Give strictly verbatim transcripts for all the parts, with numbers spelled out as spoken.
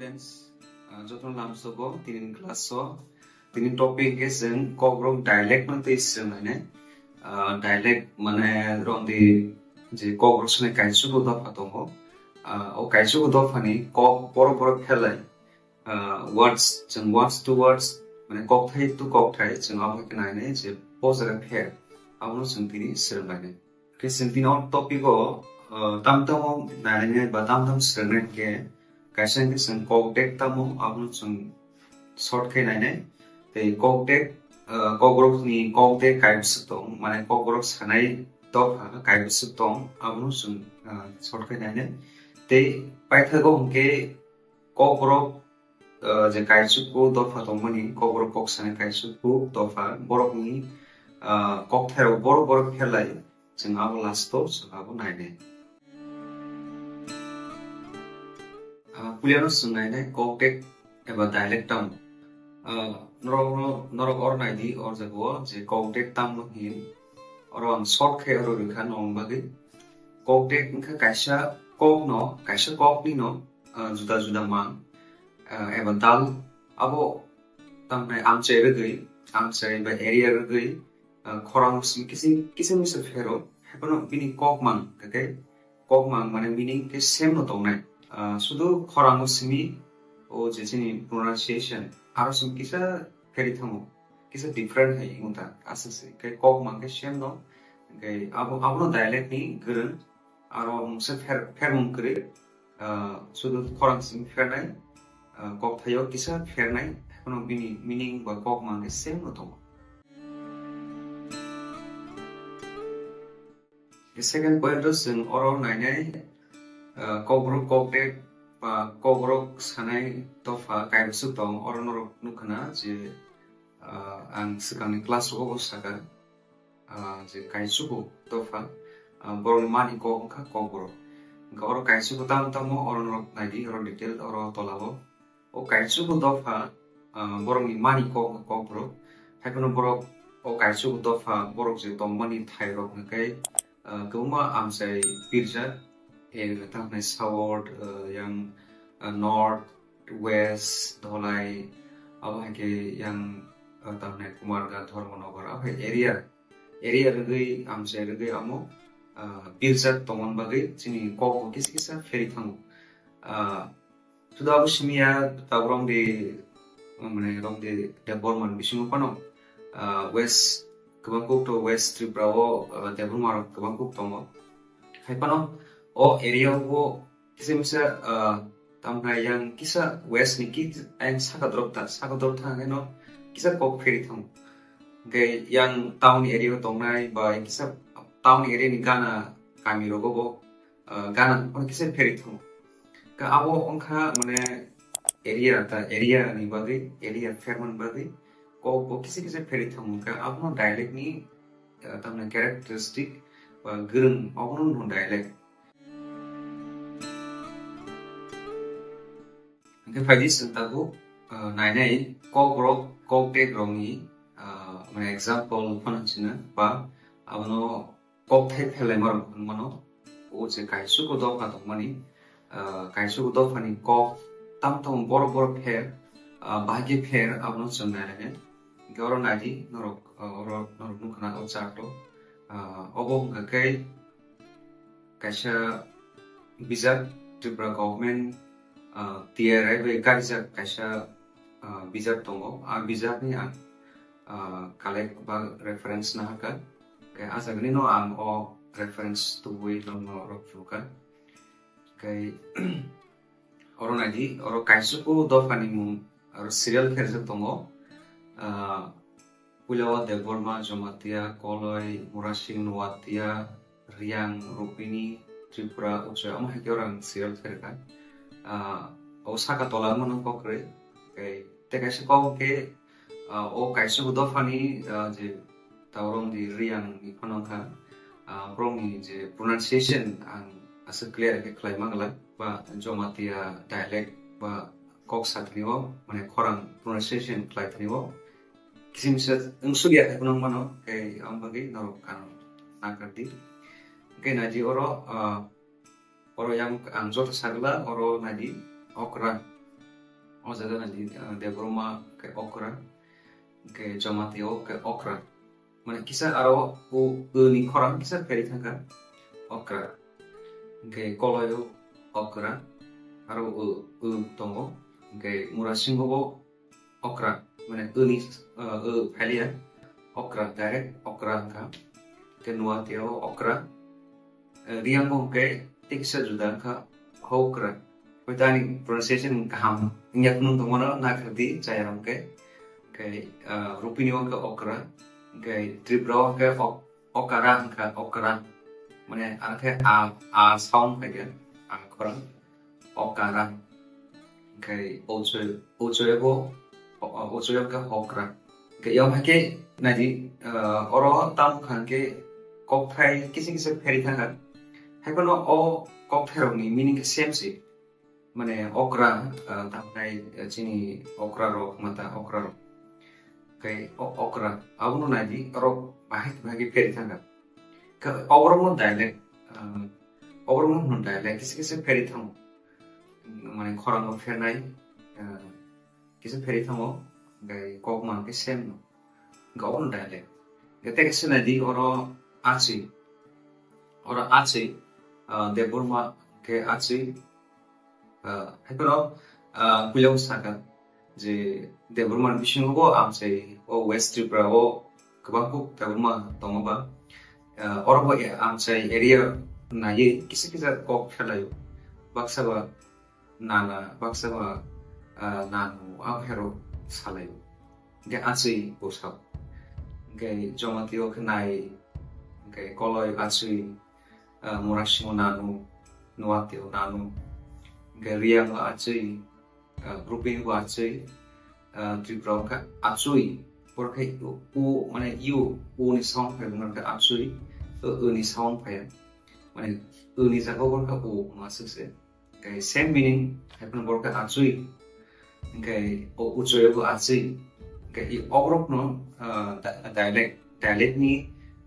Friends, ah, jotono lamsogo tini class o. Tini topic khe chwng Kokborok dialect no tei swrwnglainai. Ah, dialect mane romdi je Kokborok swnai kaisugo dopha tongo. Ah, o kaisugo dophani kok borok borok pherlai. Ah, words, chwng words to words, mane kokthai to kokthai, chwng abo khe nainai je bo jaga pher. Abono chwng tini swrwnglainai. Khe chwng tini o topic o, ah, tam tamo nainai ba tam tam swrwngnai khe kaisa khe chwng kok dek tamo abono chwng short khe nainai. Tei kok dek, ah, Kokborok ni kok dek kaibwswk tong, mane Kokborok sanai dopha kaibwswk tong, abono chwng, ah, short khe nainai. Tei paithago hwnkhe Kokborok, ah, je kaisuku dopha tongmani, Kokborok kok sanai kaisuku dopha, borokni, ah, kokthairok borok borok pherlai, chwng abo last o chwng abo nainai. Ah, puilano chwng nainai kok dek eba dialect tamo. Ah, norok, norok oro naidi, o jaga o je kok dek tamo hin, oro ang short khe oro rwkha nokni bagwi. Kok dek wngkha kaisa kok no, kaisa kok ni no, ah, juda juda mang, ah, eba dal, abo tamni amchai rwgwi, amchai ba area rwgwi, ah, khorang simi kiching kiching misa phero, haiphano bini kok mang, khe kok mang mane meaning khe same no tongnai. Ah, sudu khorang simi o je chini pronunciation, aro simi kisa pheri thango, kisa different hai wngta, aswk se khe kok mang khe same no, khe abo, abono dialect ni gwrwng, aro mungsa pher-, phermung kwrwi, ah, sudu khorang simi phernai, ah, kokthaio kisa phernai, haiphano bini meaning ba kok mang khe same no tongo. Second point o chwng oro nainai, ah, Kokborok kok dek ba Kokborok sanai dopha kaibwswk tong, oro norok nukha na je, ah, ang swkangni class o bo saka, ah, je kaisugo dopha, ah, borokni mani kok wngkha Kokborok. Wngkha oro kaisugo tamo tamo oro norok naidi, oro detail oro tolao. O kaisugo dopha, ah, borokni mani kok, Kokborok. Haiphano borok o kaisugo dopha borok je tongmani thairok hwnkhe, ah, kwbangma amchai birjak, eh, tamo hwnai south, ah, yang, ah, north, west, dholai, abo hai khe yang, ah, tamo hwnai Kumarghat, Dharmanagar, abo hai area, area rwgwi, amchai rwgwi amo, ah, birjak tongmani bagwi chini kok bo kisa kisa pheri thango. Ah, Suda abo simi ya tabuk romdi, mane romdi Debbarma ni bisingo phano, ah, West, kwbang kuk to West Tripura o, ah, Debbarma rok kwbang kuk tongo. Hai phano o area o kisa misa, ah, tamna yang kisa West ni ki ayang saka drop ta, saka drop ta hwnkhe no kisa kok pheri thango. Hwnkhe yang town area o tongnai ba kisa town area ni gana kami rogo bo, ah, gana phano kisa pheri thango. Ka abo wngkha mane area ta, area ni bagwi, area phermani bagwi kok bo kisa kisa pheri thango. Ka abono dialect ni, ah, tamni characteristic ba gwrwng abono no dialect. Hwnkhe phaidi chwng tabuk, ah, nainai kok rok, kok dek rokni, ah, mane example phano chwngno ba abono kokthai pherlaima rok hwnmano, o je kaisugo dopha tongmani, ah, kaisugo dophani kok tam tamo borok borok pher, ah, bahai khe pher, abono chwng nainai. Hwnkhe oro naidi norok, ah, oro norok nukha na o chart o, ah, obo wngkha khe kaisa bijak Tripura government, ah, T R I bai garijak kaisa, ah, bijak tongo. A bijakni ang, ah, collect ba reference nahakha. Khe a jagani no ang o reference tubui nokno rok phurukha. Khe oro naidi, oro kaisuku dophani mung aro serial khe rijak tongo. Ah, Puila o Debbarma, Jamatia, Koloi, Murasing, Nuatia, Riang, Rupini, Tripura, Uchoi, omo hai khe oro ang serial khe rwkha. Ah, o saka tola mano kok rwi. Tei, tei kaisa kok khe, ah, o kaisa dophani, ah, je Taurong di Riang ni phano wngkha, ah, borokni je pronunciation ang aswk clear khe khlai mangla, ba Jamatia dialect ba kok sathani o, mane khorang pronunciation khlai thani o. Kisim se wngsukya hai phano mano, khe ang bagwi norok ang nakardi. Khe naidi oro, ah, oro yang ang joto sagla, oro naidi okra. O jaga nai di, ah, Debbarma khe okra, hwnkhe Jamatia o khe okra. Mane kisa aro o, o ni khorang kisa pheri thangkha, okra. Hwnkhe Koloi o okra, aro o, o tongo. Hwnkhe Murasingho bo okra, mane o ni, ah, o phailiya, okra, direct okra wngkha. Hwnkhe Nuatia o okra. Eh, Riang bo hwnkhe tei kisa juda wngkha, hokra. Hoi tani pronunciation kaham wngya phano tongmano nakardi chayarok hwnkhe. Hwnkhe, ah, Rupini o hwnkhe okra. Hwnkhe Tripura o hwnkhe ok-, okara wngkha, okra. Mane ang khe a, a sound phaikha, a khorang. Okara. Hwnkhe Ochoi, Ochoi bo, o-, o-, Ochoi bo khe hokra. Hwnkhe yom hai khe naidi, ah, oro tamo kha hwnkhe kokthai kisa kisa pheri thangkha. Haiphano o kokthairokni meaning khe same se. Mane okra, ah, tamnai, ah, chini okra rok, mata okra rok. Hwnkhe o-, okra, abono naidi, oro bahai bahai khe pheri thangkha. Khe oborokno dialect, ah, oborokno hwno dialect, kisa kisa pheri thango. Mane khorang no phernai, ah, kisa pheri thango, hwnkhe kok man khe same no. Hwnkhe obono dialect. Hwnkhe tei kisa naidi oro Achwi. Oro Achwi, ah, Debbarma khe Achwi, ah, haiphano, ah, puila o sakha je Debbarma ni bisingo bo amchai o West Tripura o kwbang kuk Debbarma tongo ba. Ah, oro bo e-, amchai area naiwi kisa kisa kok phelaio. Baksa ba nana, baksa ba, ah, nanu, abo hero salaio. Hwnkhe Achwi bo sao. Hwnkhe Jamatia o khe nai, hwnkhe Koloi Achwi, ah, Murasingho nanu, Nuatia o nanu, hwnkhe Riang o Achwi, ah, Rupini bo Achwi, ah, Tripura o khe Achwi, borok khe u, u, mane u, u ni sound phai, borok khe Achwi, u, u ni sound phai, mane u ni jaga o borok khe u, ma swk se. Hwnkhe same meaning, haiphano borok khe Achwi, hwnkhe o Ochoi bo Achwi, hwnkhe i oborokno, ah, di-, dialect, dialect ni,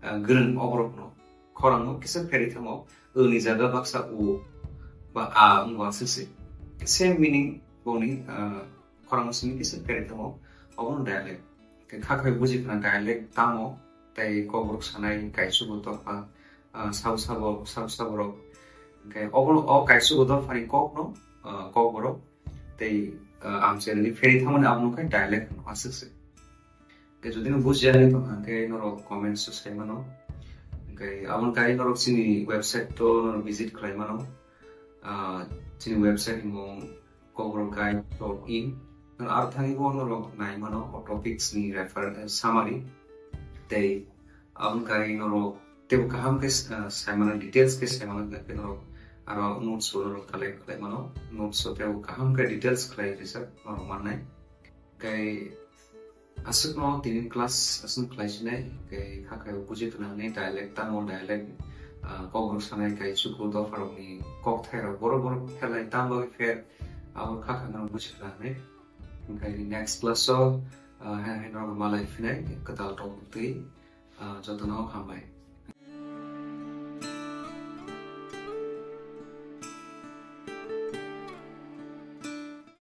ah, gwrwng oborokno, khorang no kisa pheri thango, u ni jaga baksa u ba a wngma swk se. Same meaning boni, ah, khorang no simi kisa pheri thango, obono dialect. Hwnkhe kha khai buji khna dialect tamo, tei kokborok sanai kaisugo tongkha, ah, sabo sabo, sabo sabo rok. Hwnkhe obono o kaisugo dophani kokno, ah, kokborok tei, ah, amchaini pheri thangmani abono khe dialect hwnma swk se. Hwnkhe jodi no bujiya wngwi tongkha hwnkhe norok comments o sai mano. Hwnkhe aboni kari norok chini website o norok visit khlai mano. Ah, chini website ni mung kokborok guide dot in. Nang aro thani bo norok nai mano o topics ni refer-, summary. Tei aboni kari norok tebo kaham khe, ah, sai mano, details khe sai mano, hwnkhe norok aro notes bo norok collect khlai mano. Notes o tebo kaham khe details khlai rijak norok mannai. Hwnkhe aswkno tini class aswk khlai sinai, hwnkhe kha khai buji khna hwnwi dialect tamo dialect, ah, kokborok sanai kaichuku dopharokni kokthairok borok borok pherlai tamo bagwi pher abo kha khai norok buji khna hwnwi. Hwnkhe next class o, ah, hai hai norok malai phinai kwtal tongmung twi, ah, jotono hambai.